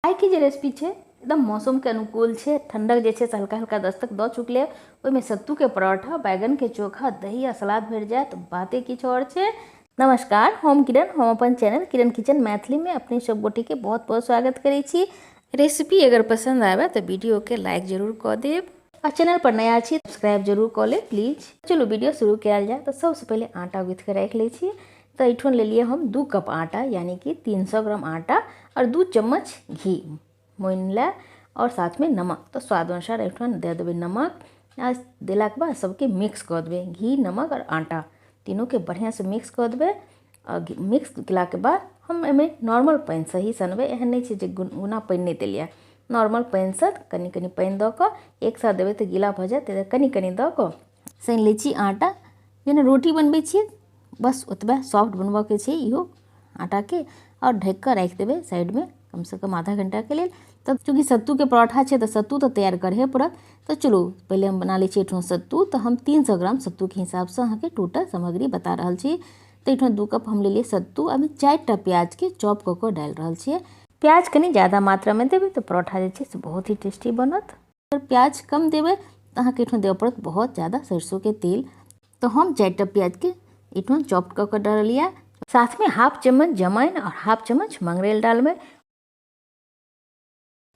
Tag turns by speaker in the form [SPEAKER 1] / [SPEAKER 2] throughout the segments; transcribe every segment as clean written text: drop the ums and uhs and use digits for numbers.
[SPEAKER 1] आइ के जे रेसिपी छै एकदम मौसम के अनुकूल छै। ठंडक जे छै से हल्का हल्का दस्तक दऽ चुकलै। ओहिमे सत्तू के पराठा, बैगन के चोखा, दही आ सलाद भेट जायत तऽ बाते किछु आओर छै। नमस्कार, हम किरण, हम अपन चैनल किरण किचन मैथिली में अपने सब गोटे के बहुत बहुत स्वागत करै छी। रेसिपी अगर पसंद आवे तो वीडियो के लाइक जरूर कऽ देब आ चैनल पर नया छी सब्सक्राइब जरूर कऽ लेब प्लीज। चलू वीडियो शुरू कयल जाय। तऽ सबसँ पहिले आटा गुथि कऽ राखि लै छी। तऽ एहिठाम लेलियै हम 2 कप आटा, यानी कि 300 ग्राम आटा और 2 चम्मच घी मोइन लए और साथ में नमक। तो स्वाद अनुसार एहिठाम दे देबै नमक आ देलाके बाद सबके मिक्स कऽ देबै। घी, नमक और आटा तीनों के बढ़िया से मिक्स कऽ देबै। और मिक्स केलाके बाद हम एहिमे नॉर्मल पानिसँ ही सनबै, एहन नहि छै जे गुना पानि नहि देलियै। नॉर्मल पानिसँ कनि कनि पानि दऽ कऽ एक साथ देबै तऽ गीला भऽ जायत, ताहि कनि कनि दऽ कऽ सानि लै छी आटा। जेना रोटी बनबै छियै बस ओतबे सॉफ्ट बनबऽके छै इहो आटाके। और ढकि कऽ राखि देबै साइडमे कमसँ कम आधा घंटाके लेल। तब चूँकि सत्तूके पराठा छै तऽ सत्तू तऽ तैयार करहे पड़त। तऽ चलू पहिले हम बना लै छी एहिठाम सत्तू। तऽ हम 300 ग्राम सत्तूके हिसाबसँ अहाँके टोटल सामग्री बता रहल छी। तऽ एहिठाम 2 कप हम लेलियै सत्तू। एहिमे 4टा प्याजके चॉप कऽ कऽ डालि रहल छियै। प्याज कनि ज्यादा मात्रामे देबै तऽ परोठा जे छै से बहुत ही टेस्टी बनत। अगर प्याज कम देबै तऽ अहाँके एहिठाम देबऽ पड़त बहुत ज्यादा सरसोके तेल। तऽ हम 4टा प्याजके एहिठाम चॉप कऽ कऽ डाललियै। साथमे हाफ चम्मच जमाइन और हाफ चम्मच मंगरैल डालबै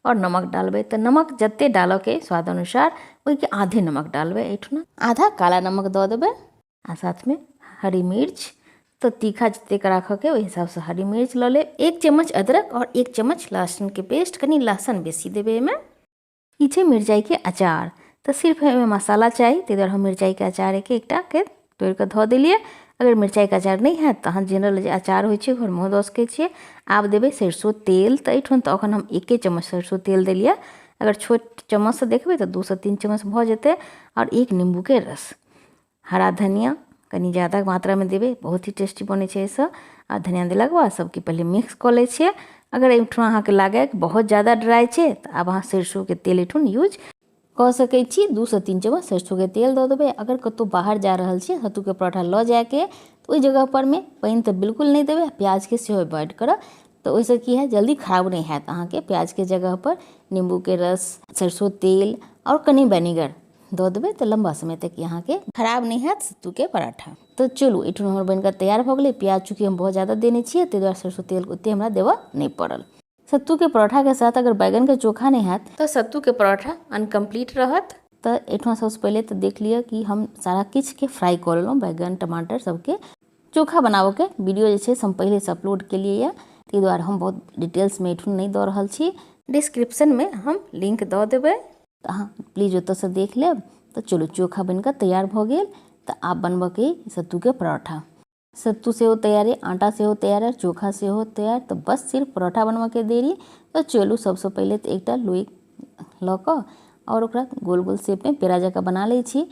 [SPEAKER 1] और नमक डालबै। तऽ नमक जते डालऽके स्वाद अनुसार ओहिके आधे नमक डालबै। एहिठुना आधा काला नमक दऽ देबै आ साथमे हरी मिर्च। तऽ तीखा जतेक राखऽके ओहि हिसाबसँ हरी मिर्च लऽ लेब। 1 चम्मच अदरक और 1 चम्मच लहसुनके पेस्ट। कनि लहसुन बेसी देबै एहिमे। ई छै मिरचाइके अचार। तऽ सिर्फ एहिमे मसाला चाही, ताहि दुआरे हम मिरचाइके अचारके एकटाके तोड़ि कऽ धऽ देलियै। अगर मिरचाइके अचार नहि हैत तऽ अहाँ जनरल जे अचार होइ छै घरमे ओहो दऽ सकै छियै। आब देबै सरिसो तेल। तऽ एहिठाम तऽ एखन हम 1 चम्मच सरिसो तेल देलियै। अगर छोट चम्मचसँ देखबै तऽ 2 से 3 चम्मच भऽ जेतै। आओर 1 नीम्बूके रस, हरा धनिया कनि ज्यादा मात्रामे देबै, बहुत ही टेस्टी बनै छै एहिसँ। आ धनिया देलाके बाद सबके पहिले मिक्स कऽ लै छियै। अगर एहिठाम अहाँके लागै कि बहुत ज्यादा ड्राइ छै तऽ आब अहाँ सरिसोके तेल एहिठाम यूज कऽ सकै छी। 2 से 3 चम्मच सरिसोके तेल दऽ देबै। अगर कतहु बाहर जा रहल छी सत्तूके परोठा लऽ जायके तऽ ओहि जगह परमे पानि तऽ बिल्कुल नहि देबै, प्याजके सेहो अवॉइड करब। तऽ ओहिसँ की हैत, जल्दी खराब नहि हैत अहाँके। प्याजके जगहपर नीम्बूके रस, सरिसो तेल आओर कनि विनेगर दऽ देबै तऽ लम्बा समय तक अहाँके खराब नहि हैत सत्तूके पराठा। तऽ चलू एहिठाम हमर बनिकऽ तैयार भऽ गेलै। प्याज चूँकि हम बहुत ज्यादा देने छियै ताहि दुआरे सरिसो तेल ओतेक हमरा देबऽ नहि पड़ल। सत्तूके परोठाके साथ अगर बैगनके चोखा नहि हैत तऽ सत्तूके परोठा अनकम्प्लीट रहत। तऽ एहिठाम सबसँ पहिले तऽ देख लिअ कि हम सारा किछुके फ्राइ कऽ लेलहुँ, बैगन टमाटर सबके। चोखा बनाबऽके वीडियो जे छै से हम पहिलेसँ अपलोड केलियै यऽ, ताहि दुआरे हम बहुत डिटेल्समे एहिठाम नहि दऽ रहल छी। डिस्क्रिप्शनमे हम लिंक दऽ देबै, तऽ अहाँ प्लीज ओतऽसँ देख लेब। तऽ चलू चोखा बनिकऽ तैयार भऽ गेल। तऽ आब बनबऽके सत्तूके परोठा। सत्तू सेहो तैयार अइ, आटा सेहो तैयार अइ, चोखा सेहो तैयार। तऽ बस सिर्फ परोठा बनबऽके देरी। तऽ चलू सबसँ पहिले तऽ एकटा लोइ लऽ कऽ आओर ओकरा गोल गोल शेपमे पेड़ा जकाँ बना लै छी।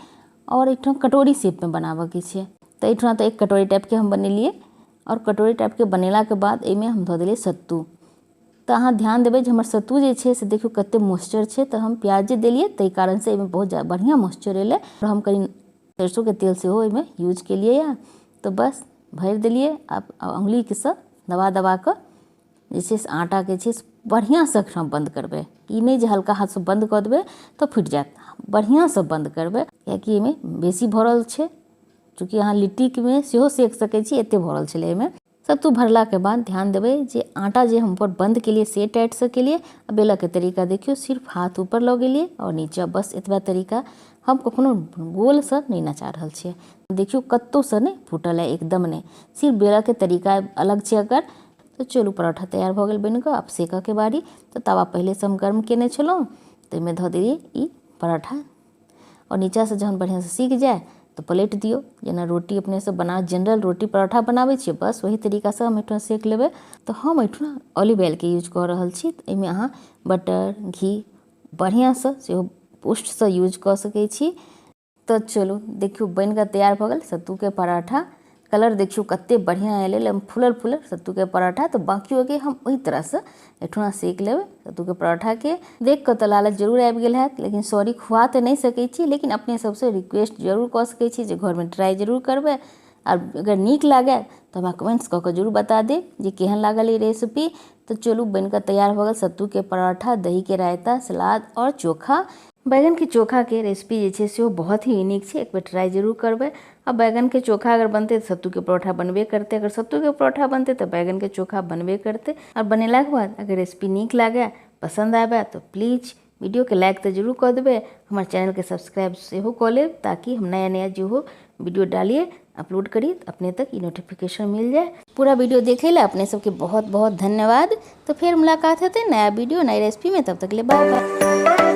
[SPEAKER 1] आओर एहिठाम कटोरी शेपमे बनाबऽके छै। तऽ एहिठाम तऽ एक कटोरी टाइपके हम बनेलियै। आओर कटोरी टाइपके बनेलाके बाद एहिमे हम धऽ देलियै सत्तू। तऽ अहाँ ध्यान देबै जे हमर सत्तू जे छै से देखियौ कते मॉइस्चर छै। तऽ हम प्याज जे देलियै ताहि कारणसँ एहिमे बहुत बढ़िआँ मॉइस्चर एलै। आओर हम कनि सरिसोके तेल सेहो एहिमे यूज केलियै यऽ। तऽ बस भरि देलियै। आब अङ्गुलीसँ दबा दबा कऽ जे छै से आटाके छै से बढ़िआँसँ एहिठाम बन्द करबै। ई नहि जे हल्का हाथसँ बन्द कऽ देबै तऽ फुटि जायत, बढ़िआँसँ बन्द करबै किएकि एहिमे बेसी भरल छै। चूँकि अहाँ लिट्टीमे सेहो सेक सकै छी, एतेक भरल छलै एहिमे। सत्तू भरलाके बाद ध्यान देबै जे आटा जे हम ऊपर बन्द केलियै से टाइटसँ केलियै। आ बेलऽके तरीका देखियौ, सिर्फ हाथ ऊपर लऽ गेलियै आओर नीचा, बस एतबा तरीका। हम कखनो गोलसँ नहि नचा रहल छियै। देखियौ कतहुसँ नहि फूटल है, एकदम नहि। सिर्फ बेलऽके तरीका अलग छै एकर। तऽ चलू परोठा तैयार भऽ गेल बनि कऽ। आब सेकऽके बारी। तऽ तवा पहिलेसँ हम गर्म केने छलहुँ, ताहिमे धऽ देलियै ई परोठा। आओर नीचाँसँ जहन बढ़िआँसँ सीख जाय तऽ पलटि दियौ। जेना रोटी अपने सब बना जनरल रोटी परोठा बनाबै छियै, बस ओही तरीकासँ हम एहिठाम सेक लेबै। तऽ हम एहिठाम ऑलिव ऑयलके यूज कऽ रहल छी। तऽ एहिमे अहाँ बटर, घी बढ़िआँसँ सेहो पुष्टसँ यूज कऽ सकै छी। तऽ चलू देखियौ बनि कऽ तैयार भऽ गेल सत्तूके पराठा। कलर देखियौ कते बढ़िआँ एलै, एकदम फूलल फूलल सत्तूके पराठा। तऽ बाँकियोके हम ओहि तरहसँ एहिठुना सेक लेबै सत्तूके पराठाके। देख कऽ तऽ लालच जरूर आबि गेल हैत, लेकिन सॉरी खुआ तऽ नहि सकै छी, लेकिन अपने सबसँ रिक्वेस्ट जरूर कऽ सकै छी जे घरमे ट्राइ जरूर करबै। आओर अगर नीक लागए तऽ हमरा कमेंट्स कऽ कऽ जरूर बता देब जे केहन लागल ई रेसिपी। तऽ चलू बनिकऽ तैयार भऽ गेल सत्तूके पराठा, दहीके रायता, सलाद आओर चोखा। बैगनके चोखाके रेसिपी जे छै सेहो बहुत ही यूनिक छै, एक बेर ट्राइ जरूर करबै। आ बैगनके चोखा अगर बनतै तऽ सत्तूके परोठा बनबे करतै, अगर सत्तूके परोठा बनतै तऽ बैगनके चोखा बनबे करतै। आओर बनेलाके बाद अगर रेसिपी नीक लागए, पसन्द आबए तऽ प्लीज वीडियोके लाइक तऽ जरूर कऽ देबै, हमर चैनलके सब्सक्राइब सेहो कऽ लेब ताकि हम नया नया जेहो वीडियो डालिए अपलोड करी तऽ अपने तक ई नोटिफिकेशन मिल जाए। पूरा वीडियो देखै लए अपने सबके बहुत बहुत धन्यवाद। तऽ फेर मुलाकात हेतै नया वीडियो नया रेसिपीमे, तब तक ले बाय बाय।